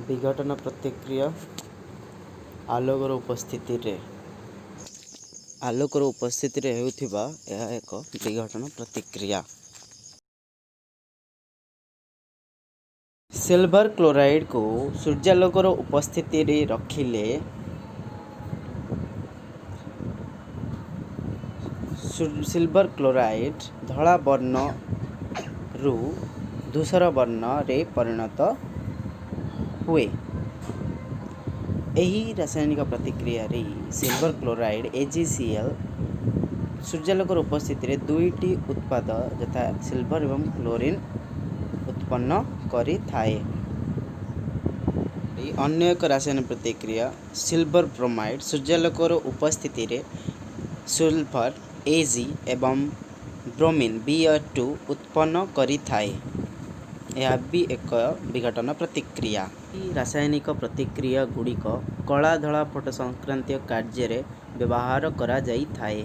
ବିଘଟନ ପ୍ରତିକ୍ରିୟା ଆଲୋକର ଉପସ୍ଥିତିରେ। ଆଲୋକର ଉପସ୍ଥିତିରେ ହେଉଥିବା ଏହା ଏକ ବିଘଟନ ପ୍ରତିକ୍ରିୟା। ସିଲଭର କ୍ଲୋରାଇଡ଼କୁ ସୂର୍ଯ୍ୟାଲୋକର ଉପସ୍ଥିତିରେ ରଖିଲେ ସିଲଭର କ୍ଲୋରାଇଡ଼ ଧଳା ବର୍ଣ୍ଣରୁ ଧୂସର ବର୍ଣ୍ଣରେ ପରିଣତ ହୁଏ। ଏହି ରାସାୟନିକ ପ୍ରତିକ୍ରିୟାରେ ସିଲଭର କ୍ଲୋରାଇଡ଼ AgCl ସୂର୍ଯ୍ୟାଲୋକର ଉପସ୍ଥିତିରେ ଦୁଇଟି ଉତ୍ପାଦ ଯଥା ସିଲଭର ଏବଂ କ୍ଲୋରିନ୍ ଉତ୍ପନ୍ନ କରିଥାଏ। ଅନ୍ୟ ଏକ ରାସାୟନିକ ପ୍ରତିକ୍ରିୟା, ସିଲଭର ବ୍ରୋମାଇଡ଼ ସୂର୍ଯ୍ୟାଲୋକର ଉପସ୍ଥିତିରେ ସିଲଭର Ag ଏବଂ ବ୍ରୋମିନ୍ Br2 ଉତ୍ପନ୍ନ କରିଥାଏ। ଏହା ବି ଏକ ବିଘଟନ ପ୍ରତିକ୍ରିୟା। ଏହି ରାସାୟନିକ ପ୍ରତିକ୍ରିୟା ଗୁଡ଼ିକ କଳା ଧଳା ଫଟୋ ସଂକ୍ରାନ୍ତୀୟ କାର୍ଯ୍ୟରେ ବ୍ୟବହାର କରାଯାଇଥାଏ।